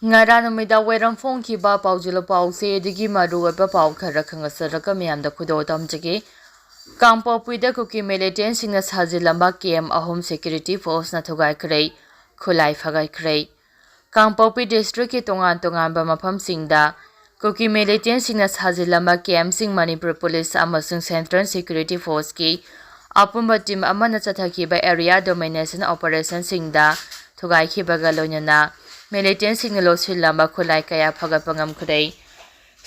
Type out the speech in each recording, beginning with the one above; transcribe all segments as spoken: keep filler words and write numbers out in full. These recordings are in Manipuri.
ꯉꯔꯥꯡ ꯅꯨꯃꯤꯗꯥꯡ ꯋꯥꯏꯔꯝ ꯐꯣꯡꯈꯤꯕ ꯄꯥꯎꯖꯦꯜ ꯄꯥꯎꯆꯦꯗꯒꯤ ꯃꯔꯨꯑꯣꯏꯕ ꯄꯥꯎ ꯈꯔ ꯈꯪꯍꯟꯖꯔꯒ ꯃꯤꯌꯥꯝꯗ ꯈꯨꯗꯣꯜ ꯇꯝꯖꯒꯦ꯫ ꯀꯥꯡꯄꯣꯛꯄꯤꯗ ꯀꯨꯀꯤ ꯃꯤꯂꯤꯇꯦꯟꯁꯤꯡꯅ ꯁꯥꯖꯤꯜꯂꯝꯕ ꯀꯦꯝ ꯑꯍꯨꯝ ꯁꯦꯀ꯭ꯌꯨꯔꯤꯇꯤ ꯐꯣꯔꯁꯅ ꯊꯨꯒꯥꯏꯈ꯭ꯔꯦ, ꯈꯨꯠꯂꯥꯏ ꯐꯒꯠꯈ꯭ꯔꯦ꯫ ꯀꯥꯡꯄꯣꯛꯄꯤ ꯗꯤꯁꯇ꯭ꯔꯤꯛꯀꯤ ꯇꯣꯉꯥꯟ ꯇꯣꯉꯥꯟꯕ ꯃꯐꯝꯁꯤꯡꯗ ꯀꯨꯀꯤ ꯃꯤꯂꯤꯇꯦꯟꯁꯤꯡꯅ ꯁꯥꯖꯤꯜꯂꯝꯕ ꯀꯦꯝꯁꯤꯡ ꯃꯅꯤꯄꯨꯔ ꯄꯨꯂꯤꯁ ꯑꯃꯁꯨꯡ ꯁꯦꯟꯇ꯭ꯔꯦꯜ ꯁꯦꯀ꯭ꯌꯨꯔꯤꯇꯤ ꯐꯣꯔꯁꯀꯤ ꯑꯄꯨꯟꯕ ꯇꯤꯝ ꯑꯃꯅ ꯆꯠꯊꯈꯤꯕ ꯑꯦꯔꯤꯌꯥ ꯗꯣꯃꯤꯅꯦꯁꯟ ꯑꯣꯄꯔꯦꯁꯟꯁꯤꯡꯗ ꯊꯨꯒꯥꯏꯈꯤꯕꯒ ꯂꯣꯏꯅꯅ ꯃꯤꯂꯤꯇꯦꯟꯁꯤꯡꯅ ꯂꯣꯠꯁꯤꯜꯂꯝꯕ ꯈꯨꯠꯂꯥꯏ ꯀꯌꯥ ꯐꯒꯠꯄ ꯉꯝꯈ꯭ꯔꯦ꯫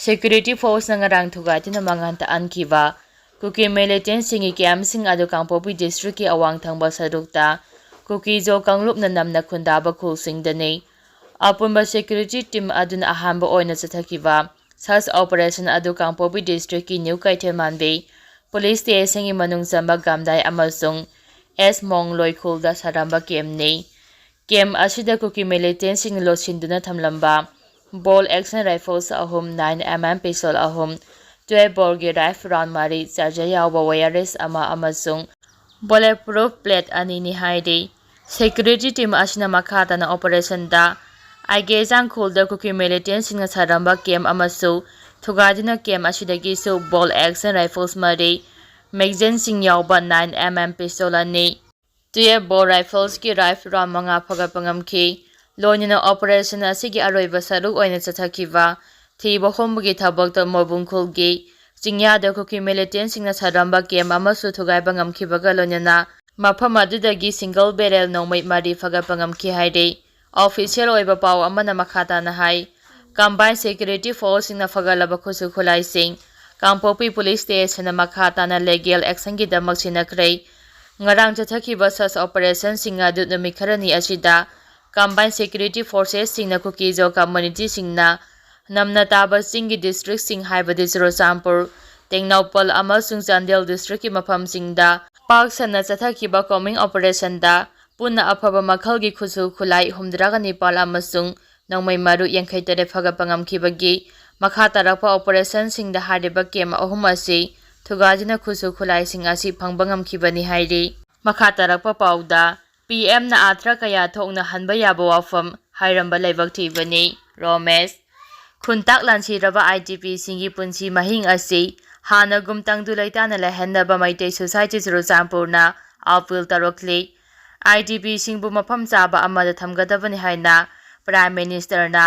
ꯁꯦꯀ꯭ꯌꯨꯔꯤꯇꯤ ꯐꯣꯔꯁꯅ ꯉꯔꯥꯡ ꯊꯨꯒꯥꯏꯗꯨꯅ ꯃꯥꯡꯍꯟ ꯇꯥꯛꯍꯟꯈꯤꯕ ꯀꯨꯀꯤ ꯃꯤꯂꯤꯇꯦꯟꯁꯤꯡꯒꯤ ꯀꯦꯝꯁꯤꯡ ꯑꯗꯨ ꯀꯥꯡꯄꯣꯛꯄꯤ ꯗꯤꯁꯇ꯭ꯔꯤꯛꯀꯤ ꯑꯋꯥꯡ ꯊꯪꯕ ꯁꯔꯨꯛꯇ ꯀꯨꯀꯤꯖꯣ ꯀꯥꯡꯂꯨꯞꯅ ꯅꯝꯅ ꯈꯨꯟꯗꯥꯕ ꯈꯨꯜꯁꯤꯡꯗꯅꯤ꯫ ꯑꯄꯨꯟꯕ ꯁꯦꯀ꯭ꯌꯨꯔꯤꯇꯤ ꯇꯤꯝ ꯑꯗꯨꯅ ꯑꯍꯥꯟꯕ ꯑꯣꯏꯅ ꯆꯠꯊꯈꯤꯕ ꯁꯔꯆ ꯑꯣꯄꯔꯦꯁꯟ ꯑꯗꯨ ꯀꯥꯡꯄꯣꯛꯄꯤ ꯗꯤꯁꯇ꯭ꯔꯤꯛꯀꯤ ꯅ꯭ꯌꯨ ꯀꯩꯊꯦꯜ ꯃꯥꯟꯕꯤ ꯄꯨꯂꯤꯁ ꯁ꯭ꯇꯦꯁꯟꯒꯤ ꯃꯅꯨꯡ ꯆꯟꯕ ꯒꯥꯝꯗꯥꯏ ꯑꯃꯁꯨꯡ ꯑꯦꯁ ꯃꯣꯡꯂꯣꯏ ꯈꯨꯜꯗ ꯁꯥꯔꯝꯕ ꯀꯦꯝꯅꯤ꯫ ꯀꯦꯝ ꯑꯁꯤꯗ ꯀꯨꯀꯤ ꯃꯤꯂꯤꯇꯦꯟꯁꯤꯡꯅ ꯂꯣꯠꯁꯤꯟꯗꯨꯅ ꯊꯝꯂꯝꯕ ꯕꯣꯜ ꯑꯦꯛꯁꯟ ꯔꯥꯏꯐꯜꯁ ꯑꯍꯨꯝ, ꯅꯥꯏꯟ ꯑꯦꯝ ꯑꯦꯝ ꯄꯤꯁꯇꯣꯜ ꯑꯍꯨꯝ, ꯇꯨꯌꯦꯜꯐ ꯕꯣꯔꯒꯤ ꯔꯥꯏꯐꯜ ꯔꯥꯎꯟ ꯃꯔꯤ, ꯆꯥꯔꯖꯔ ꯌꯥꯎꯕ ꯋꯥꯌꯔꯂꯦꯁ ꯑꯃ ꯑꯃꯁꯨꯡ ꯕꯨꯂꯦꯠ ꯄ꯭ꯔꯨꯐ ꯄ꯭ꯂꯦꯠ ꯑꯅꯤꯅꯤ ꯍꯥꯏꯔꯤ꯫ ꯁꯦꯀ꯭ꯌꯨꯔꯤꯇꯤ ꯇꯤꯝ ꯑꯁꯤꯅ ꯃꯈꯥ ꯇꯥꯅ ꯑꯣꯄꯔꯦꯁꯟꯗ ꯑꯥꯏꯒꯦꯖꯥꯡ ꯈꯨꯜꯗ ꯀꯨꯀꯤ ꯃꯤꯂꯤꯇꯦꯟꯁꯤꯡꯅ ꯁꯥꯔꯝꯕ ꯀꯦꯝ ꯑꯃꯁꯨ ꯊꯨꯒꯥꯏꯗꯨꯅ ꯀꯦꯝ ꯑꯁꯤꯗꯒꯤꯁꯨ ꯕꯣꯜ ꯑꯦꯛꯁꯟ ꯔꯥꯏꯐꯜꯁ ꯃꯔꯤ, ꯃꯦꯒꯖꯤꯟꯁꯤꯡ ꯌꯥꯎꯕ ꯅꯥꯏꯟ ꯑꯦꯝ ꯑꯦꯝ ꯄꯤꯁꯇꯣꯜ ꯑꯅꯤ, ꯇꯨꯌꯦꯜꯐ ꯕꯣꯔ ꯔꯥꯏꯐꯜꯁꯀꯤ ꯔꯥꯏꯐꯜ ꯔꯥꯎꯟ ꯃꯉꯥ ꯐꯒꯠꯄ ꯉꯝꯈꯤ꯫ ꯂꯣꯏꯅꯅ ꯑꯣꯄꯔꯦꯁꯟ ꯑꯁꯤꯒꯤ ꯑꯔꯣꯏꯕ ꯁꯔꯨꯛ ꯑꯣꯏꯅ ꯆꯠꯊꯈꯤꯕ ꯊꯤꯕ ꯍꯨꯝꯕꯒꯤ ꯊꯕꯛꯇ ꯃꯣꯕꯨꯡ ꯈꯨꯜꯒꯤ ꯆꯤꯡꯌꯥꯗ ꯀꯨꯀꯤ ꯃꯤꯂꯤꯇꯦꯟꯁꯤꯡꯅ ꯁꯥꯔꯝꯕ ꯀꯦꯝ ꯑꯃꯁꯨ ꯊꯨꯒꯥꯏꯕ ꯉꯝꯈꯤꯕꯒ ꯂꯣꯏꯅꯅ ꯃꯐꯝ ꯑꯗꯨꯗꯒꯤ ꯁꯤꯡꯒꯜ ꯕꯦꯔꯦꯜ ꯅꯣꯡꯃꯩ ꯃꯔꯤ ꯐꯒꯠꯄ ꯉꯝꯈꯤ ꯍꯥꯏꯔꯤ꯫ ꯑꯣꯐꯤꯁꯤꯌꯦꯜ ꯑꯣꯏꯕ ꯄꯥꯎ ꯑꯃꯅ ꯃꯈꯥ ꯇꯥꯅ ꯍꯥꯏ, ꯀꯝꯕꯥꯏꯟ ꯁꯦꯀ꯭ꯌꯨꯔꯤꯇꯤ ꯐꯣꯔꯁꯁꯤꯡꯅ ꯐꯒꯠꯂꯕ ꯈꯨꯠꯁꯨ ꯈꯨꯠꯂꯥꯏꯁꯤꯡ ꯀꯥꯡꯄꯣꯛꯄꯤ ꯄꯨꯂꯤꯁ ꯁ꯭ꯇꯦꯁꯟꯅ ꯃꯈꯥ ꯇꯥꯅ ꯂꯤꯒꯦꯜ ꯑꯦꯛꯁꯟꯒꯤꯗꯃꯛ ꯁꯤꯟꯅꯈ꯭ꯔꯦ꯫ ꯉꯔꯥꯡ ꯆꯠꯊꯈꯤꯕ ꯁꯔꯆ ꯑꯣꯄꯔꯦꯁꯟꯁꯤꯡ ꯑꯗꯨ ꯅꯨꯃꯤꯠ ꯈꯔꯅꯤ ꯑꯁꯤꯗ ꯀꯝꯕꯥꯏꯟ ꯁꯦꯀ꯭ꯌꯨꯔꯤꯇꯤ ꯐꯣꯔꯁꯦꯁꯁꯤꯡꯅ ꯀꯨꯀꯤꯖꯣ ꯀꯝꯃꯨꯅꯤꯇꯤꯁꯤꯡꯅ ꯅꯝꯅ ꯇꯥꯕ ꯆꯤꯡꯒꯤ ꯗꯤꯁꯇ꯭ꯔꯤꯛꯁꯤꯡ ꯍꯥꯏꯕꯗꯤ ꯆꯨꯔꯆꯥꯟꯄꯨꯔ, ꯇꯦꯡꯅꯧꯄꯜ ꯑꯃꯁꯨꯡ ꯆꯥꯟꯗꯦꯜ ꯗꯤꯁꯇ꯭ꯔꯤꯛꯀꯤ ꯃꯐꯝꯁꯤꯡꯗ ꯄꯥꯛ ꯁꯟꯅ ꯆꯠꯊꯈꯤꯕ ꯀꯣꯝꯕꯤꯡ ꯑꯣꯄꯔꯦꯁꯟꯗ ꯄꯨꯟꯅ ꯑꯐꯕ ꯃꯈꯜꯒꯤ ꯈꯨꯠꯁꯨ ꯈꯨꯠꯂꯥꯏ ꯍꯨꯝꯗ꯭ꯔꯥꯒ ꯅꯤꯄꯥꯜ ꯑꯃꯁꯨꯡ ꯅꯣꯡꯃꯩ ꯃꯔꯨ ꯌꯥꯡꯈꯩ ꯇꯔꯦꯠ ꯐꯒꯠꯄ ꯉꯝꯈꯤꯕꯒꯤ ꯃꯈꯥ ꯇꯥꯔꯛꯄ ꯑꯣꯄꯔꯦꯁꯟꯁꯤꯡꯗ ꯍꯥꯏꯔꯤꯕ ꯀꯦꯝ ꯑꯍꯨꯝ ꯑꯁꯤ ꯊꯨꯒꯥꯏꯗꯨꯅ ꯈꯨꯠꯁꯨ ꯈꯨꯠꯂꯥꯏꯁꯤꯡ ꯑꯁꯤ ꯐꯪꯕ ꯉꯝꯈꯤꯕꯅꯤ ꯍꯥꯏꯔꯤ꯫ ꯃꯈꯥ ꯇꯥꯔꯛꯄ ꯄꯥꯎꯗ, ꯄꯤ ꯑꯦꯝꯅ ꯑꯥꯔꯊ ꯀꯌꯥ ꯊꯣꯛꯅ ꯍꯟꯕ ꯌꯥꯕ ꯋꯥꯐꯝ, ꯍꯥꯏꯔꯝꯕ ꯂꯥꯏꯕꯛ ꯊꯤꯕꯅꯤ꯫ ꯔꯣꯃꯦꯁ꯫ ꯈꯨꯟꯇꯥꯛ ꯂꯥꯟꯁꯤꯔꯕ IDPꯁꯤꯡꯒꯤ ꯄꯨꯟꯁꯤ ꯃꯍꯤꯡ ꯑꯁꯤ ꯍꯥꯟꯅꯒꯨꯝ ꯇꯪꯗꯨ ꯂꯩꯇꯥꯅ ꯂꯩꯍꯟꯅꯕ ꯃꯩꯇꯩ ꯁꯣꯁꯥꯏꯇꯤ ꯆꯨꯔꯆꯥꯟꯄꯨꯔꯅ ꯑꯥꯄꯤꯜ ꯇꯧꯔꯛꯂꯤ꯫ IDPꯁꯤꯡꯕꯨ ꯃꯐꯝ ꯆꯥꯕ ꯑꯃꯗ ꯊꯝꯒꯗꯕꯅꯤ ꯍꯥꯏꯅ Prime Ministerꯅ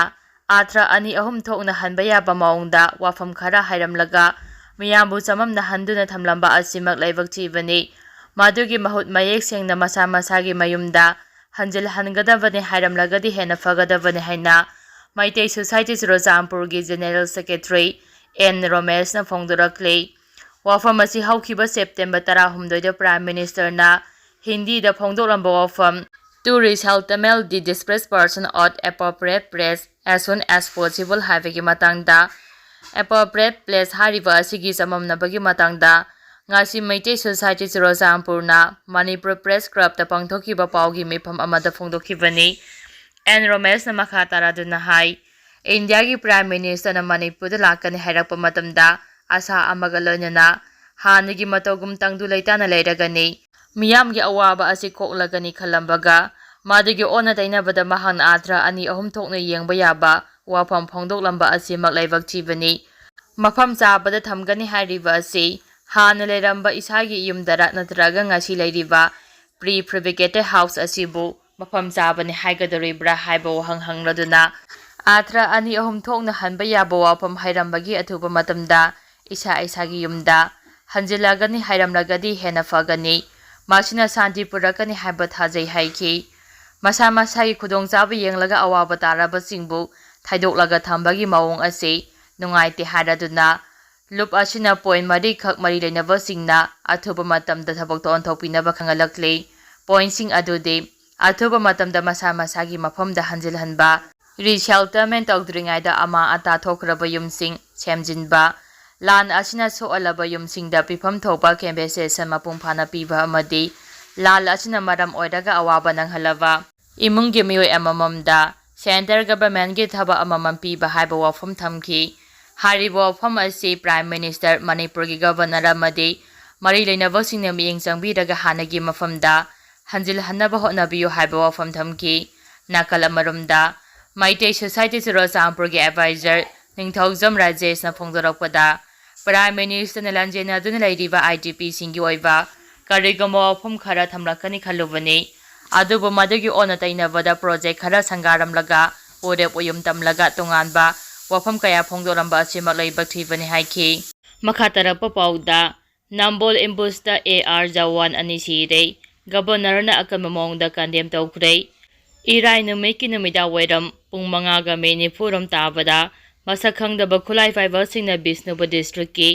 ꯑꯥꯊ꯭ꯔ ꯑꯅꯤ ꯑꯍꯨꯝ ꯊꯣꯛꯅ ꯍꯟꯕ ꯌꯥꯕ ꯃꯑꯣꯡꯗ ꯋꯥꯐꯝ ꯈꯔ ꯍꯥꯏꯔꯝꯂꯒ ꯃꯤꯌꯥꯝꯕꯨ ꯆꯃꯝꯅꯍꯟꯗꯨꯅ ꯊꯝꯂꯝꯕ ꯑꯁꯤꯃꯛ ꯂꯥꯏꯕꯛ ꯊꯤꯕꯅꯤ꯫ ꯃꯗꯨꯒꯤ ꯃꯍꯨꯠ ꯃꯌꯦꯛ ꯁꯦꯡꯅ ꯃꯁꯥ ꯃꯁꯥꯒꯤ ꯃꯌꯨꯝꯗ ꯍꯟꯖꯤꯜꯍꯟꯒꯗꯕꯅꯤ ꯍꯥꯏꯔꯝꯂꯒꯗꯤ ꯍꯦꯟꯅ ꯐꯒꯗꯕꯅꯤ ꯍꯥꯏꯅ ꯃꯩꯇꯩ ꯁꯣꯁꯥꯏꯇꯤ ꯆꯨꯔꯆꯥꯟꯄꯨꯔꯒꯤ General Secretary N ꯔꯣꯃꯦꯁꯅ ꯐꯣꯡꯗꯣꯔꯛꯂꯤ꯫ ꯋꯥꯐꯝ ꯑꯁꯤ ꯍꯧꯈꯤꯕ ꯁꯦꯞꯇꯦꯝꯕꯔ ꯇꯔꯥꯍꯨꯝꯗꯣꯏꯗ Prime Ministerꯅ ꯍꯤꯟꯗꯤꯗ ꯐꯣꯡꯗꯣꯛꯂꯝꯕ ꯋꯥꯐꯝ To resettlement the displaced person at appropriate place as soon as possible ꯍꯥꯏꯕꯒꯤ ꯃꯇꯥꯡꯗ appropriate place ꯍꯥꯏꯔꯤꯕ ꯑꯁꯤꯒꯤ ꯆꯃꯝꯅꯕꯒꯤ ꯃꯇꯥꯡꯗ ꯉꯁꯤ ꯃꯩꯇꯩ ꯁꯣꯁꯥꯏꯇꯤ ꯆꯨꯔꯆꯥꯟꯄꯨꯔꯅ ꯃꯅꯤꯄꯨꯔ Press Clubꯇ ꯄꯥꯡꯊꯣꯛꯈꯤꯕ ꯄꯥꯎꯒꯤ ꯃꯤꯐꯝ ꯑꯃꯗ ꯐꯣꯡꯗꯣꯛꯈꯤꯕꯅꯤ꯫ N ꯔꯣꯃꯦꯁꯅ ꯃꯈꯥ ꯇꯥꯔꯗꯨꯅ ꯍꯥꯏ, ꯏꯟꯗꯤꯌꯥꯒꯤ Prime Ministerꯅ ꯃꯅꯤꯄꯨꯔꯗ ꯂꯥꯛꯀꯅꯤ ꯍꯥꯏꯔꯛꯄ ꯃꯇꯝꯗ ꯑꯁꯥ ꯑꯃꯒ ꯂꯣꯏꯅꯅ ꯍꯥꯟꯅꯒꯤ ꯃꯇꯧꯒꯨꯝ ꯇꯪꯗꯨ ꯂꯩꯇꯥꯅ ꯂꯩꯔꯒꯅꯤ꯫ ꯃꯤꯌꯥꯝꯒꯤ ꯑꯋꯥꯕ ꯑꯁꯤ ꯀꯣꯛꯂꯒꯅꯤ ꯈꯜꯂꯝꯕꯒ ꯃꯗꯨꯒꯤ ꯑꯣꯟꯅ ꯇꯩꯅꯕꯗ ꯃꯍꯥꯛꯅ ꯑꯥꯊ꯭ꯔ ꯑꯅꯤ ꯑꯍꯨꯝ ꯊꯣꯛꯅ ꯌꯦꯡꯕ ꯌꯥꯕ ꯋꯥꯐꯝ ꯐꯣꯡꯗꯣꯛꯂꯝꯕ ꯑꯁꯤꯃꯛ ꯂꯥꯏꯕꯛ ꯊꯤꯕꯅꯤ꯫ ꯃꯐꯝ ꯆꯥꯕꯗ ꯊꯝꯒꯅꯤ ꯍꯥꯏꯔꯤꯕ ꯑꯁꯤ ꯍꯥꯟꯅ ꯂꯩꯔꯝꯕ ꯏꯁꯥꯒꯤ ꯌꯨꯝꯗꯔ ꯅꯠꯇ꯭ꯔꯒ ꯉꯁꯤ ꯂꯩꯔꯤꯕ prefabricated house ꯑꯁꯤꯕꯨ ꯃꯐꯝ ꯆꯥꯕꯅꯤ ꯍꯥꯏꯒꯗꯧꯔꯤꯕ꯭ꯔꯥ ꯍꯥꯏꯕ ꯋꯥꯍꯪ ꯍꯪꯂꯗꯨꯅ ꯑꯥꯊ꯭ꯔ ꯑꯅꯤ ꯑꯍꯨꯝ ꯊꯣꯛꯅ ꯍꯟꯕ ꯌꯥꯕ ꯋꯥꯐꯝ ꯍꯥꯏꯔꯝꯕꯒꯤ ꯑꯊꯨꯕ ꯃꯇꯝꯗ ꯏꯁꯥ ꯏꯁꯥꯒꯤ ꯌꯨꯝꯗ ꯍꯟꯖꯤꯜꯂꯒꯅꯤ ꯍꯥꯏꯔꯝꯂꯒꯗꯤ ꯍꯦꯟꯅ ꯐꯒꯅꯤ꯫ ꯃꯁꯤꯅ ꯁꯥꯟꯇꯤ ꯄꯨꯔꯛꯀꯅꯤ ꯍꯥꯏꯕ ꯊꯥꯖꯩ ꯍꯥꯏꯈꯤ꯫ ꯃꯁꯥ ꯃꯁꯥꯒꯤ ꯈꯨꯗꯣꯡꯆꯥꯕ ꯌꯦꯡꯂꯒ ꯑꯋꯥꯕ ꯇꯥꯔꯕꯁꯤꯡꯕꯨ ꯊꯩꯗꯣꯛꯂꯒ ꯊꯝꯕꯒꯤ ꯃꯑꯣꯡ ꯑꯁꯤ ꯅꯨꯡꯉꯥꯏꯇꯦ ꯍꯥꯏꯔꯗꯨꯅ ꯂꯨꯞ ꯑꯁꯤꯅ ꯄꯣꯏꯟ ꯃꯔꯤꯈꯛ ꯃꯔꯤ ꯂꯩꯅꯕꯁꯤꯡꯅ ꯑꯊꯨꯕ ꯃꯇꯝꯗ ꯊꯕꯛꯇ ꯑꯣꯟꯊꯣꯛꯄꯤꯅꯕ ꯈꯪꯍꯜꯂꯛꯂꯤ꯫ ꯄꯣꯏꯟꯁꯤꯡ ꯑꯗꯨꯗꯤ ꯑꯊꯨꯕ ꯃꯇꯝꯗ ꯃꯁꯥ ꯃꯁꯥꯒꯤ ꯃꯐꯝꯗ ꯍꯟꯖꯤꯜꯍꯟꯕ, resettlement ꯇꯧꯗ꯭ꯔꯤꯉꯩꯗ ꯑꯃꯥꯡ ꯑꯇꯥ ꯊꯣꯛꯈ꯭ꯔꯕ ꯌꯨꯝꯁꯤꯡ ꯁꯦꯝꯖꯤꯟꯕ, ꯂꯥꯟ ꯑꯁꯤꯅ ꯁꯣꯛꯍꯜꯂꯕ ꯌꯨꯝꯁꯤꯡꯗ ꯄꯤꯐꯝ ꯊꯣꯛꯄ compensation ꯃꯄꯨꯡ ꯐꯥꯅ ꯄꯤꯕ ꯑꯃꯗꯤ ꯂꯥꯟ ꯑꯁꯤꯅ ꯃꯔꯝ ꯑꯣꯏꯔꯒ ꯑꯋꯥꯕ ꯅꯪꯍꯜꯂꯕ ꯏꯃꯨꯡꯒꯤ ꯃꯤꯑꯣꯏ ꯑꯃꯃꯝꯗ centre governmentꯀꯤ ꯊꯕꯛ ꯑꯃꯃꯝ ꯄꯤꯕ ꯍꯥꯏꯕ ꯋꯥꯐꯝ ꯊꯝꯈꯤ꯫ ꯍꯥꯏꯔꯤꯕ ꯋꯥꯐꯝ ꯑꯁꯤ Prime Minister, ꯃꯅꯤꯄꯨꯔꯒꯤ Governor ꯑꯃꯗꯤ ꯃꯔꯤ ꯂꯩꯅꯕꯁꯤꯡꯅ ꯃꯤꯠꯌꯦꯡ ꯆꯪꯕꯤꯔꯒ ꯍꯥꯟꯅꯒꯤ ꯃꯐꯝꯗ ꯍꯟꯖꯤꯜꯍꯟꯅꯕ ꯍꯣꯠꯅꯕꯤꯌꯨ ꯍꯥꯏꯕ ꯋꯥꯐꯝ ꯊꯝꯈꯤ꯫ ꯅꯥꯀꯜ ꯑꯃꯔꯣꯝꯗ, ꯃꯩꯇꯩ ꯁꯣꯁꯥꯏꯇꯤ ꯆꯨꯔꯆꯥꯟꯄꯨꯔꯒꯤ ꯑꯦꯗꯚꯥꯏꯖꯔ ꯅꯤꯡꯊꯧꯖꯝ ꯔꯥꯖꯦꯁꯅ ꯐꯣꯡꯗꯣꯔꯛꯄꯗ, ꯄ꯭ꯔꯥꯏꯝ ꯃꯤꯅꯤꯁꯇꯔꯅ ꯂꯥꯟꯖꯦꯟꯅꯗꯨꯅ ꯂꯩꯔꯤꯕ ꯑꯥꯏ ꯗꯤ ꯄꯤꯁꯤꯡꯒꯤ ꯑꯣꯏꯕ ꯀꯔꯤꯒꯨꯝꯕ ꯋꯥꯐꯝ ꯈꯔ ꯊꯝꯂꯛꯀꯅꯤ ꯈꯜꯂꯨꯕꯅꯤ꯫ ꯑꯗꯨꯕꯨ ꯃꯗꯨꯒꯤ ꯑꯣꯟꯅ ꯇꯩꯅꯕꯗ ꯄ꯭ꯔꯣꯖꯦꯛ ꯈꯔ ꯁꯪꯒꯥꯔꯝꯂꯒ, ꯎꯔꯦꯞ ꯎꯌꯨꯝ ꯇꯝꯂꯒ ꯇꯣꯉꯥꯟꯕ ꯋꯥꯐꯝ ꯀꯌꯥ ꯐꯣꯡꯗꯣꯛꯂꯝꯕ ꯑꯁꯤꯃꯛ ꯂꯥꯏꯕꯛ ꯊꯤꯕꯅꯤ ꯍꯥꯏꯈꯤ꯫ ꯃꯈꯥ ꯇꯥꯔꯛꯄ ꯄꯥꯎꯗ, ꯅꯝꯕꯣꯜ ꯑꯦꯝꯕꯨꯁꯇ ꯑꯦ ꯑꯥꯔ ꯖꯋꯥꯟ ꯑꯅꯤ ꯁꯤꯔꯦ꯫ ꯒꯕꯔꯅꯔꯅ ꯑꯀꯟꯕ ꯃꯑꯣꯡꯗ ꯀꯟꯗꯦꯝ ꯇꯧꯈ꯭ꯔꯦ꯫ ꯏꯔꯥꯏ ꯅꯨꯃꯤꯠꯀꯤ ꯅꯨꯃꯤꯗꯥꯡ ꯋꯥꯏꯔꯝ ꯄꯨꯡ ꯃꯉꯥꯒ ꯃꯤꯅꯤꯠ ꯅꯤꯐꯨꯔꯣꯝ ꯇꯥꯕꯗ ꯃꯁꯛ ꯈꯪꯗꯕ ꯈꯨꯠꯂꯥꯏ ꯄꯥꯏꯕꯁꯤꯡꯅ ꯕꯤꯁꯅꯨꯄꯨꯔ ꯗꯤꯁꯇ꯭ꯔꯤꯛꯀꯤ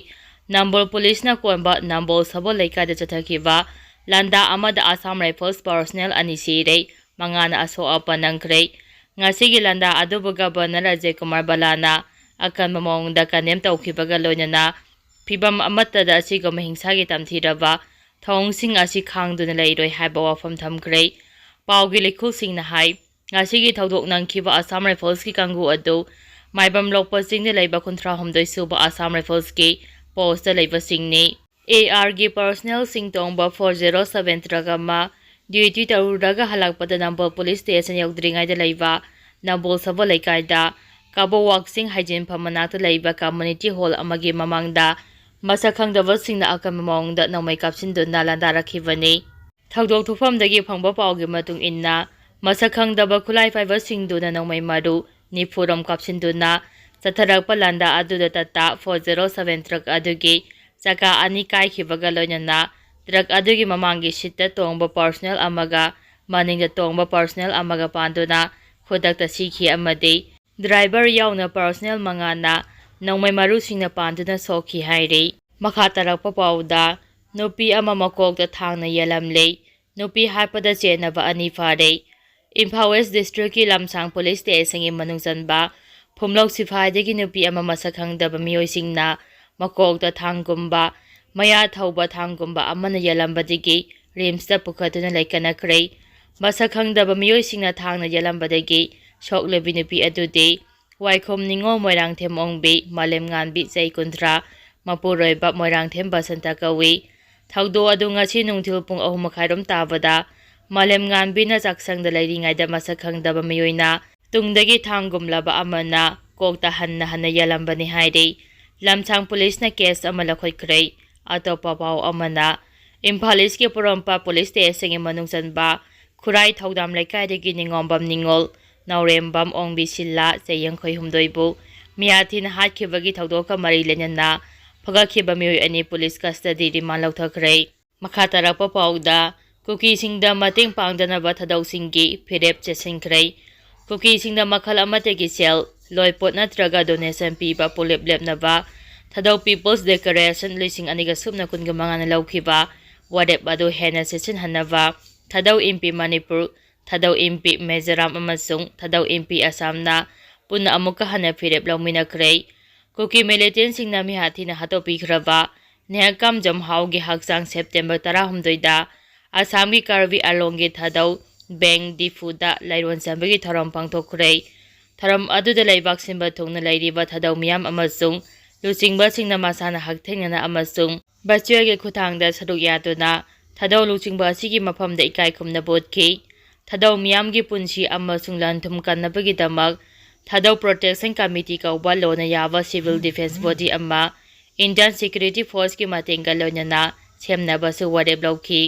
ꯅꯝꯕꯣꯜ ꯄꯨꯂꯤꯁꯅ ꯀꯣꯟꯕ ꯅꯝꯕꯣꯜ ꯁꯕꯣꯜ ꯂꯩꯀꯥꯏꯗ ꯆꯠꯊꯈꯤꯕ ꯂꯥꯟꯗꯥ ꯑꯃꯗ ꯑꯁꯥꯝ ꯔꯥꯏꯐꯜꯁ ꯄꯥꯔꯁꯣꯅꯦꯜ ꯑꯅꯤ ꯁꯤꯔꯦ, ꯃꯉꯥꯅ ꯑꯁꯣꯛ ꯑꯄꯟ ꯅꯪꯈ꯭ꯔꯦ꯫ ꯉꯁꯤꯒꯤ ꯂꯥꯟꯗꯥ ꯑꯗꯨꯕꯨ ꯒꯕꯔꯅꯔ ꯑꯖꯌ ꯀꯨꯃꯥꯔ ꯕꯂꯥꯅ ꯑꯀꯟꯕ ꯃꯑꯣꯡꯗ ꯀꯟꯗꯦꯝ ꯇꯧꯈꯤꯕꯒ ꯂꯣꯏꯅꯅ ꯐꯤꯚꯝ ꯑꯃꯠꯇꯗ ꯑꯁꯤꯒꯨꯝꯕ ꯍꯤꯡꯁꯥꯒꯤ ꯇꯝꯊꯤꯔꯕ ꯊꯧꯑꯣꯡꯁꯤꯡ ꯑꯁꯤ ꯈꯥꯡꯗꯨꯅ ꯂꯩꯔꯣꯏ ꯍꯥꯏꯕ ꯋꯥꯐꯝ ꯊꯝꯈ꯭ꯔꯦ꯫ ꯄꯥꯎꯒꯤ ꯂꯩꯈꯣꯜꯁꯤꯡꯅ ꯍꯥꯏ, ꯉꯁꯤꯒꯤ ꯊꯧꯗꯣꯛ ꯅꯪꯈꯤꯕ ꯑꯁꯥꯝ ꯔꯥꯏꯐꯜꯁꯀꯤ ꯀꯥꯡꯕꯨ ꯑꯗꯨ ꯃꯥꯏꯕꯝ ꯂꯣꯛꯄ ꯆꯤꯡꯗ ꯂꯩꯕ ꯀꯨꯟꯊ꯭ꯔꯥ ꯍꯨꯝꯗꯣꯏ ꯁꯨꯕ ꯑꯁꯥꯝ ꯔꯥꯏꯐꯜꯁꯀꯤ ꯄꯣꯁꯇ ꯂꯩꯕꯁꯤꯡꯅꯤ꯫ ꯑꯦ ꯑꯥꯔꯒꯤ ꯄꯥꯔꯁꯣꯅꯦꯜꯁꯤꯡ ꯇꯣꯡꯕ ꯐꯣꯔ ꯖꯦꯔꯣ ꯁꯚꯦꯟ ꯇ꯭ꯔꯛ ꯑꯃ ꯗ꯭ꯌꯨꯇꯤ ꯇꯧꯔꯨꯔꯒ ꯍꯜꯂꯛꯄꯗ ꯅꯝꯕꯣꯜ ꯄꯨꯂꯤꯁ ꯁ꯭ꯇꯦꯁꯟ ꯌꯧꯗ꯭ꯔꯤꯉꯩꯗ ꯂꯩꯕ ꯅꯝꯕꯣꯜ ꯁꯕꯣꯜ ꯂꯩꯀꯥꯏꯗ ꯀꯕꯣ ꯋꯥꯛꯆꯤꯡ ꯍꯩꯖꯤꯟꯐꯝ ꯃꯅꯥꯛꯇ ꯂꯩꯕ ꯀꯝꯃꯨꯅꯤꯇꯤ ꯍꯣꯜ ꯑꯃꯒꯤ ꯃꯃꯥꯡꯗ ꯃꯁꯛ ꯈꯪꯗꯕꯁꯤꯡꯅ ꯑꯀꯟꯕ ꯃꯑꯣꯡꯗ ꯅꯣꯡꯃꯩ ꯀꯥꯞꯁꯤꯟꯗꯨꯅ ꯂꯥꯟꯗꯥꯔꯛꯈꯤꯕꯅꯤ꯫ ꯊꯧꯗꯣꯛ ꯊꯣꯛꯐꯝꯗꯒꯤ ꯐꯪꯕ ꯄꯥꯎꯒꯤ ꯃꯇꯨꯡ ꯏꯟꯅ, ꯃꯁꯛ ꯈꯪꯗꯕ ꯈꯨꯠꯂꯥꯏ ꯄꯥꯏꯕꯁꯤꯡꯗꯨꯅ ꯅꯣꯡꯃꯩ ꯃꯔꯨ ꯅꯤꯐꯨꯔꯣꯝ ꯀꯥꯞꯁꯤꯟꯗꯨꯅ ꯆꯠꯊꯔꯛꯄ ꯂꯥꯟꯗꯥ ꯑꯗꯨꯗ ꯇꯇꯥ ꯐꯣꯔ ꯖꯦꯔꯣ ꯁꯚꯦꯟ ꯇ꯭ꯔꯛ ꯑꯗꯨꯒꯤ ꯆꯀꯥ ꯑꯅꯤ ꯀꯥꯏꯈꯤꯕꯒ ꯂꯣꯏꯅꯅ ꯇ꯭ꯔꯛ ꯑꯗꯨꯒꯤ ꯃꯃꯥꯡꯒꯤ ꯁꯤꯠꯇ ꯇꯣꯡꯕ ꯄꯥꯔꯁꯣꯅꯦꯜ ꯑꯃꯒ ꯃꯅꯤꯡꯗ ꯇꯣꯡꯕ ꯄꯥꯔꯁꯣꯅꯦꯜ ꯑꯃꯒ ꯄꯥꯟꯗꯨꯅ ꯈꯨꯗꯛꯇ ꯁꯤꯈꯤ ꯑꯃꯗꯤ ꯗ꯭ꯔꯥꯏꯚꯔ ꯌꯥꯎꯅ ꯄꯥꯔꯁꯣꯅꯦꯜ ꯃꯉꯥꯅ ꯅꯣꯡꯃꯩ ꯃꯔꯨꯁꯤꯡꯅ ꯄꯥꯟꯗꯨꯅ ꯁꯣꯛꯈꯤ ꯍꯥꯏꯔꯤ꯫ ꯃꯈꯥ ꯇꯥꯔꯛꯄ ꯄꯥꯎꯗ, ꯅꯨꯄꯤ ꯑꯃ ꯃꯀꯣꯛꯇ ꯊꯥꯡꯅ ꯌꯦꯜꯂꯝꯂꯦ꯫ ꯅꯨꯄꯤ ꯍꯥꯠꯄꯗ ꯆꯦꯟꯅꯕ ꯑꯅꯤ ꯐꯥꯔꯦ꯫ ꯏꯝꯐꯥꯜ ꯋꯦꯁ ꯗꯤꯁꯇ꯭ꯔꯤꯛꯀꯤ ꯂꯝꯁꯥꯡ ꯄꯨꯂꯤꯁ ꯁ꯭ꯇꯦꯁꯟꯒꯤ ꯃꯅꯨꯡ ꯆꯟꯕ ꯐꯨꯝꯂꯧ ꯁꯤꯐꯥꯏꯗꯒꯤ ꯅꯨꯄꯤ ꯑꯃ ꯃꯁꯛ ꯈꯪꯗꯕ ꯃꯤꯑꯣꯏꯁꯤꯡꯅ ꯃꯀꯣꯛꯇ ꯊꯥꯡꯒꯨꯝꯕ, ꯃꯌꯥ ꯊꯧꯕ ꯊꯥꯡꯒꯨꯝꯕ ꯑꯃꯅ ꯌꯦꯜꯂꯝꯕꯗꯒꯤ ꯔꯤꯝꯁꯇ ꯄꯨꯈꯠꯇꯨꯅ ꯂꯩꯀꯠꯅꯈ꯭ꯔꯦ꯫ ꯃꯁꯛ ꯈꯪꯗꯕ ꯃꯤꯑꯣꯏꯁꯤꯡꯅ ꯊꯥꯡꯅ ꯌꯦꯜꯂꯝꯕꯗꯒꯤ ꯁꯣꯛꯂꯤꯕꯤ ꯅꯨꯄꯤ ꯑꯗꯨꯗꯤ ꯋꯥꯏꯈꯣꯝ ꯅꯤꯉꯣꯜ ꯃꯣꯏꯔꯥꯡꯊꯦꯝ ꯑꯣꯡꯕꯤ, ꯃꯥꯂꯦꯝꯉꯥꯟꯕꯤ ꯆꯍꯤ ꯀꯨꯟꯊ꯭ꯔꯥ, ꯃꯄꯨꯔꯣꯏꯕ ꯃꯣꯏꯔꯥꯡꯊꯦꯝ ꯕꯁꯟꯇ ꯀꯧꯏ꯫ ꯊꯧꯗꯣꯛ ꯑꯗꯨ ꯉꯁꯤ ꯅꯨꯡꯊꯤꯜ ꯄꯨꯡ ꯑꯍꯨꯝ ꯃꯈꯥꯏꯔꯣꯝ ꯇꯥꯕꯗ ꯃꯥꯂꯦꯝꯉꯥꯟꯕꯤꯅ ꯆꯥꯛꯁꯪꯗ ꯂꯩꯔꯤꯉꯩꯗ ꯃꯁꯛ ꯈꯪꯗꯕ ꯃꯤꯑꯣꯏꯅ ꯇꯨꯡꯗꯒꯤ ꯊꯥꯡꯒꯨꯝꯂꯕ ꯑꯃꯅ ꯀꯣꯛꯇ ꯍꯟꯅ ꯍꯟꯅ ꯌꯥꯜꯂꯝꯕꯅꯤ ꯍꯥꯏꯔꯤ꯫ ꯂꯝꯁꯥꯡ ꯄꯨꯂꯤꯁꯅ ꯀꯦꯁ ꯑꯃ ꯂꯧꯈꯠꯈ꯭ꯔꯦ꯫ ꯑꯇꯣꯞꯄ ꯄꯥꯎ ꯑꯃꯅ, ꯏꯝꯐꯥꯜ ꯏꯁꯀꯤ ꯄꯣꯔꯣꯝꯄꯥꯠ ꯄꯨꯂꯤꯁ ꯁ꯭ꯇꯦꯁꯟꯒꯤ ꯃꯅꯨꯡ ꯆꯟꯕ ꯈꯨꯔꯥꯏ ꯊꯧꯗꯥꯝ ꯂꯩꯀꯥꯏꯗꯒꯤ ꯅꯤꯉꯣꯝꯕꯝ ꯅꯤꯉꯣꯜ, ꯅꯥꯎꯔꯦꯝꯕꯝ ꯑꯣꯡꯕꯤ ꯁꯤꯜꯂꯥ, ꯆꯍꯤ ꯌꯥꯡꯈꯩ ꯍꯨꯝꯗꯣꯏꯕꯨ ꯃꯤꯍꯥꯠ ꯊꯤꯅ ꯍꯥꯠꯈꯤꯕꯒꯤ ꯊꯧꯗꯣꯛꯀ ꯃꯔꯤ ꯂꯩꯅꯅ ꯐꯒꯠꯈꯤꯕ ꯃꯤꯑꯣꯏ ꯑꯅꯤ ꯄꯨꯂꯤꯁ ꯀꯁꯇꯗꯤ ꯔꯤꯃꯥꯟ ꯂꯧꯊꯈ꯭ꯔꯦ꯫ ꯃꯈꯥ ꯇꯥꯔꯛꯄ ꯄꯥꯎꯗ, ꯀꯨꯀꯤꯁꯤꯡꯗ ꯃꯇꯦꯡ ꯄꯥꯡꯗꯅꯕ ꯊꯥꯗꯧꯁꯤꯡꯒꯤ ꯐꯤꯔꯦꯞ ꯆꯦꯠꯁꯤꯟꯈ꯭ꯔꯦ꯫ ꯀꯨꯀꯤꯁꯤꯡꯗ ꯃꯈꯜ ꯑꯃꯠꯇꯒꯤ ꯁꯦꯜ, ꯂꯣꯏꯄꯣꯠ ꯅꯠꯇ꯭ꯔꯒ ꯗꯣꯅꯦꯁꯟ ꯄꯤꯕ ꯄꯨꯂꯦꯞ ꯂꯦꯞꯅꯕ ꯊꯥꯗꯧ ꯄꯤꯄꯜꯁ ꯗꯦꯀꯂꯦꯔꯦꯁꯟ ꯂꯤꯁꯤꯡ ꯑꯅꯤꯒ ꯁꯨꯞꯅ ꯀꯨꯟꯒ ꯃꯉꯥꯅ ꯂꯧꯈꯤꯕ ꯋꯥꯔꯦꯞ ꯑꯗꯨ ꯍꯦꯟꯅ ꯆꯦꯠꯁꯤꯟꯍꯟꯅꯕ ꯊꯥꯗꯧ ꯏꯝꯄꯤ ꯃꯅꯤꯄꯨꯔ, ꯊꯥꯗꯧ ꯏꯝꯄꯤ ꯃꯤꯖꯣꯔꯥꯝ ꯑꯃꯁꯨꯡ ꯊꯥꯗꯧ ꯏꯝꯄꯤ ꯑꯁꯥꯝꯅ ꯄꯨꯟꯅ ꯑꯃꯨꯛꯀ ꯍꯟꯅ ꯐꯤꯔꯦꯞ ꯂꯧꯃꯤꯟꯅꯈ꯭ꯔꯦ꯫ ꯀꯨꯀꯤ ꯃꯤꯂꯤꯇꯦꯟꯁꯤꯡꯅ ꯃꯤꯍꯥꯠ ꯊꯤꯅ ꯍꯥꯠꯇꯣꯛꯄꯤꯈ꯭ꯔꯕ ꯅꯦꯍꯥꯀꯥꯝ ꯖꯝꯍꯥꯎꯒꯤ ꯍꯛꯆꯥꯡ ꯁꯦꯞꯇꯦꯝꯕꯔ ꯇꯔꯥꯍꯨꯝꯗꯣꯏꯗ ꯑꯁꯥꯝꯒꯤ ꯀꯥꯔꯕꯤ ꯑꯂꯣꯡꯒꯤ ꯊꯥꯗꯧ ꯕꯦꯡ ꯗꯤꯐꯨꯗ ꯂꯥꯏꯔꯣꯟ ꯆꯟꯕꯒꯤ ꯊꯧꯔꯝ ꯄꯥꯡꯊꯣꯛꯈ꯭ꯔꯦ꯫ ꯊꯧꯔꯝ ꯑꯗꯨꯗ ꯂꯩꯕꯥꯛ ꯁꯤꯟꯕ ꯊꯨꯡꯅ ꯂꯩꯔꯤꯕ ꯊꯥꯗꯧ ꯃꯤꯌꯥꯝ ꯑꯃꯁꯨꯡ ꯂꯨꯆꯤꯡꯕꯁꯤꯡꯅ ꯃꯁꯥꯅ ꯍꯛꯊꯦꯡꯅꯅ ꯑꯃꯁꯨꯡ ꯚꯔꯆꯨꯋꯦꯜꯒꯤ ꯈꯨꯠꯊꯥꯡꯗ ꯁꯔꯨꯛ ꯌꯥꯗꯨꯅ ꯊꯥꯗꯧ ꯂꯨꯆꯤꯡꯕ ꯑꯁꯤꯒꯤ ꯃꯐꯝꯗ ꯏꯀꯥꯏ ꯈꯨꯝꯅꯕ ꯎꯠꯈꯤ꯫ ꯊꯥꯗꯧ ꯃꯤꯌꯥꯝꯒꯤ ꯄꯨꯟꯁꯤ ꯑꯃꯁꯨꯡ ꯂꯟ ꯊꯨꯝ ꯀꯟꯅꯕꯒꯤꯗꯃꯛ ꯊꯥꯗꯧ ꯄ꯭ꯔꯣꯇꯦꯛꯁꯟ ꯀꯃꯤꯇꯤ ꯀꯧꯕ ꯂꯣꯟꯅ ꯌꯥꯕ ꯁꯤꯚꯤꯜ ꯗꯤꯐꯦꯟꯁ ꯕꯣꯗꯤ ꯑꯃ ꯏꯟꯗꯤꯌꯟ ꯁꯦꯀ꯭ꯌꯨꯔꯤꯇꯤ ꯐꯣꯔꯁꯀꯤ ꯃꯇꯦꯡꯒ ꯂꯣꯏꯅꯅ ꯁꯦꯝꯅꯕꯁꯨ ꯋꯥꯔꯦꯞ ꯂꯧꯈꯤ꯫